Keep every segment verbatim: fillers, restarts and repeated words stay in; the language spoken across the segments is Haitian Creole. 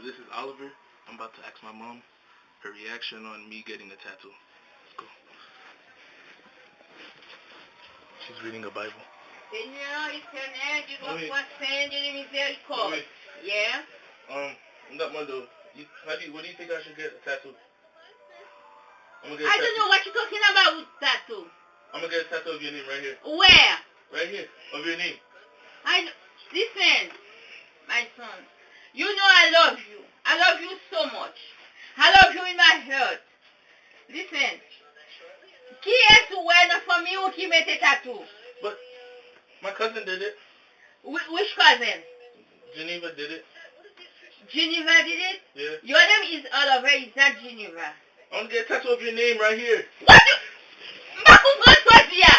This is Oliver. I'm about to ask my mom her reaction on me getting a tattoo. Let's go. She's reading a Bible. Señor, Señor, Dios Oui. Fue Señor de misericordia. Oui. Yeah. Um, m t ap mande w, you, how do you, what do you think I should get a tattoo? I'm gonna get a I don't tattoo. Know what you talking about with tattoo. I'm gonna get a tattoo of your name right here. Where? Right here, of your name. I kn- listen, my son. You know I love you. I love you so much. I love you in my heart. Listen. Kiyès ou wè nan fanmi ou ki mete tatou? But my cousin did it. Whi- Which cousin? Geneva did it. Geneva did it? Yeah. Your name is Oliver, it's not Geneva. I want to get a tattoo of your name right here. What you- M pa konprann sa w di a.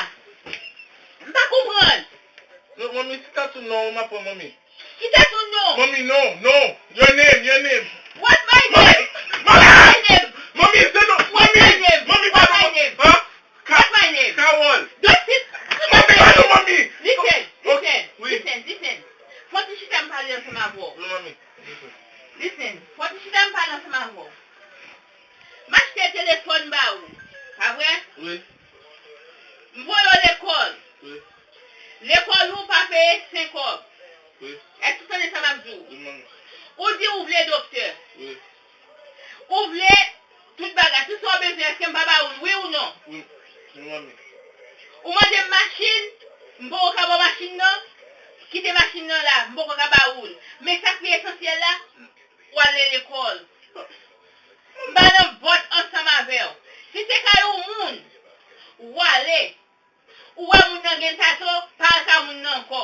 M pa konprann. Non, manmi, se tatou non, m ap pran, manmi. Ki tatou non? Manmi, non, non. Your name, your name. What my name? Manmi, manmi, my name. Manmi, se non. What my name? Manmi, what my name? Huh? What's my name? Carol. Don't sit. Manmi, I know, manmi. Listen, listen, listen, listen. Fò ti chita m pale ansanm avè w. Non, manmi. Listen, fò ti chita m pale ansanm avè w. M achte telefòn ba ou. Pa vre? Wi. M voye w lekòl. Wi. Lekòl ou pa peye senk kòb. Wi. Èske w tande sa m ap di w? Wi, manmi. Ou di ou vle doktè. Wi. Ou vle tout bagay, tout sa w bezwen, èske m pa ba ou l, wi ou non? Wi, wi, manmi. Ou mande m machin, m poko ka ba w machin nan, kite machin nan la, m poko ka ba ou l. Men sa k pi esansyèl la, w ale lekòl. M pa nan vòt ansanm avè w. Si se kay yon moun, w ale. Ou wè moun nan gen tato, pa al ka moun nan ankò.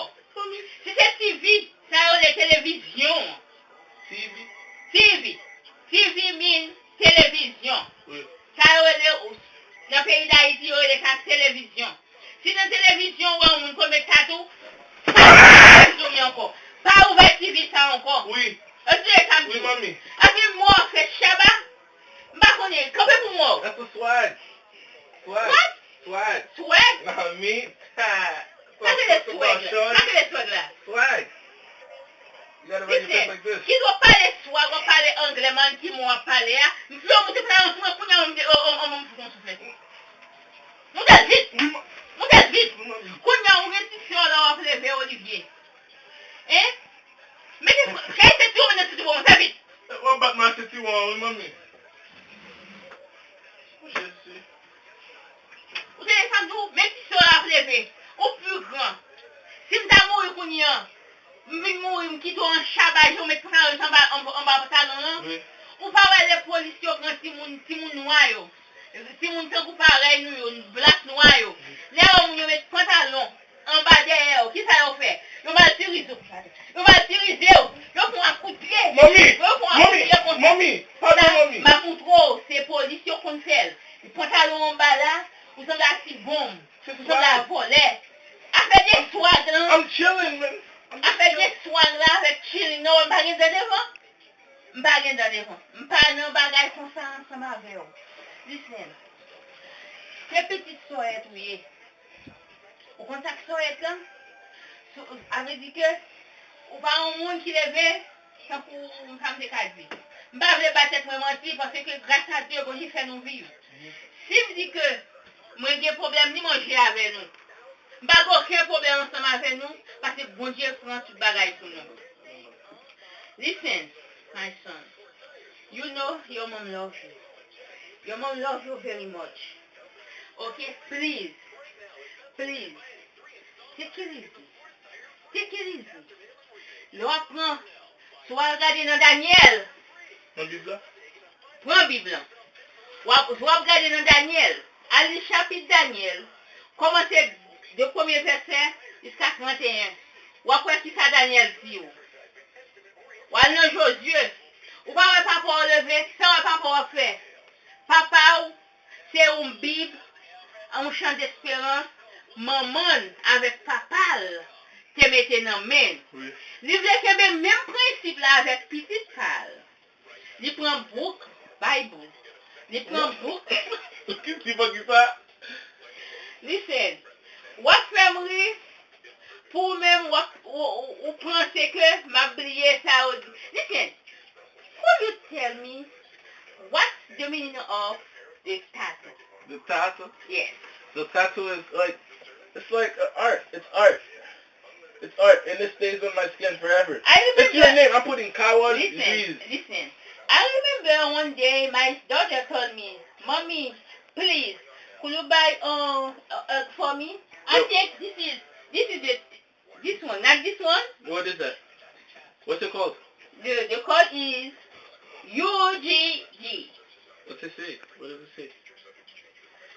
Si se T V, sa yo rele televizyon. T V? T V. T V mean televizyon. Wi. Sa yo rele, nan peyi Dayiti, yo rele sa televizyon. Si nan televizyon ou wè yon moun konn met tatou, pa al televizyon ankò. Pa ouvè T V sa ankò. Wi. Ou tande sa m di w? Wi, manmi. Epi mò fè chaba, m pa konnen, kanpe pou mò. That's a swag. Swag. What? Swag. Swag? Nah, mi. Sa ki le swag la? Sa ki le swag la? Swag. You gotta run your face like this. Listen, kit w ap pale swag, w ap pale anglè, man, ki mo w ap pale a. M fè w moute pantalon sou mwen, kounye a, m, m, m, m, m fout yon souflèt. Moute l vit! Wi, ma- Moute l vit! Wi, manmi. Kounye a, ou gen ti sè w la, w ap leve, Olivier. Hein? Mete, kay senti w, mete senti w, fè vit! W ap bat mwen ak sentiwon an, wi, manmi. Jezi. Ou tande sa m di w? Men ti sè w la ap leve. Ou pi gran. Si m ta mouri kounye a, m vin mouri, m kite w an chabaj, ou met pantalon anba, anba, anba pantalon an. Wi. Ou pa wè lè polis yo pran timoun, timoun nwa yo. Timoun tankou parèy nou yo, blak nwa yo. Wi. Lè yo moun yo met pantalon anba dèyè w, kisa yo fè? Yo maltirize w. Yo maltirize w. Yo pran w ak kout pye. Manmi, yo pran w ak kout pye konsa. Manmi, manmi, padon, manmi. M ap montre w, se polis yo konn fè l. Pantalon anba la, ou sanble ak ti bonm. Ou sanble ak vòlè. Afè de swag lan. I'm chilling, man. Afè de swag la, afè chilling nan, m pa gen dan devan. M pa gen dan devan. M pa nan bagay konsa ansanm avè w. Listen. Se pitit sòyèt ou ye. Ou konn sa k sòyèt lan? Sa vle di ke ou pa yon moun ki leve tankou m sa m te ka di. M pa vle ba tèt mwen manti, paske gras a Dye, Bondye fè nou viv. Si m di ke mwen gen pwoblèm ni manje avè nou, m pa gen okenn pwoblèm ansanm avè nou, paske Bondye pran tout bagay pou nou. Listen, my son. You know your mom love you. Your mom love you very much. Okay, please, please, take it easy. Take it easy. Lè w ap pran, si w al gade nan Danyèl. Nan Bib la? Pran Bib lan. W ap, w ap gade nan Danyèl. Al li chapit Danyèl. Kòmanse de premye vèsè jiska trannteyen. W ap wè kisa Danyèl di w. W al nan Jozye. Ou pa wè papa w leve, sa w wè papa w ap fè? Papa w se yon bib, yon chan desperans, manman l avèk papa l te mete nan men l. Wi. Li vle kenbe menm prensip la avèk pitit pa l. Li pran bouk, bay bouk. Li pran bouk. Ki ti bò ki sa? Listen, w ap fè m ri, pou ou menm, w ap, ou, ou, ou panse ke m ap bliye sa yo di. Listen, Tell me, what's the meaning of the tattoo? The tattoo? Yes. The tattoo is like, it's like a art. It's art. It's art, and it stays on my skin forever. I It's your remember. Name. I'm putting Kawon Listen, Luis. Listen. I remember one day my daughter told me, "Mommy, please, could you buy um, a hug for me?" I Yep. Think this is this is the this one, not this one. What is that? What's it called? The the code is U G G. What's it say? What does it say?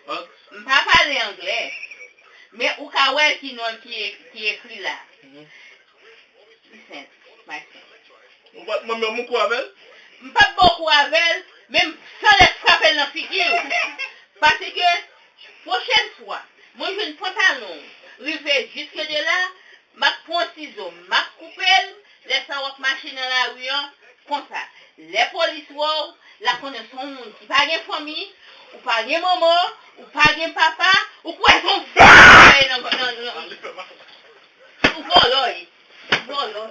Uggs? M pa pale anglè. Men ou ka wè ki non ki e- ki ekri la. Mhm. Listen, my son. Ou pa mwen menm ou kou avè l? M pa t bokou avè l, men m san lè frape l nan figi w. Paske, pwochèn fwa, mwen jwenn pantalon w rive jiske de la, m ap pran sizo, m ap koupe l, lè sa w ap mache nan lari an, konsa. Lè polis wè w, l ap konnen se yon moun ki pa gen fanmi, ou pa gen manman, ou pa gen papa, ou kwè se yon vòlò w ye nan, nan, nan, ou vòlò w ye. Vòlò.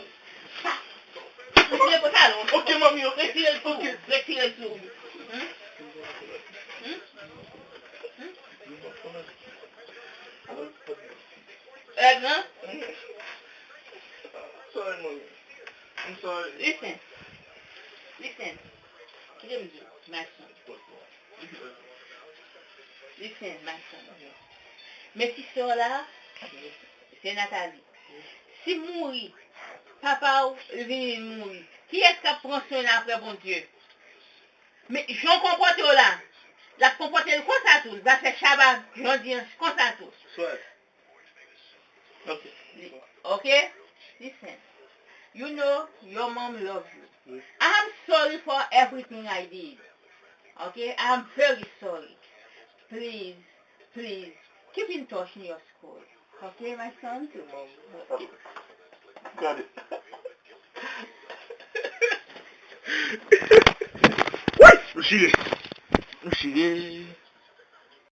Retire pantalon. Ok, mami, ok. Retire l sou. Ok. Retire l sou. Hmm? Hmm? Èg lan? Sorry, mami. I'm sorry. Listen. Listen. Kite m di w, my son. Listen, my son. Men ti sè w la, se Nathalie. Si mouri, papa w vini mouri, kiyès k ap pran swen l apre Bondye? Men jan w konpòte w la, l ap konpòte l konsa tou, l va fè chaba jodi an konsa tou. Swag. Ok. Ok? Listen. You know your mom love you. I'm sorry for everything I did. Ok? I'm very sorry. Please, please, keep in touch in your school. Ok, my son? Ok, mami. Got it. Woy! M chire. M chire.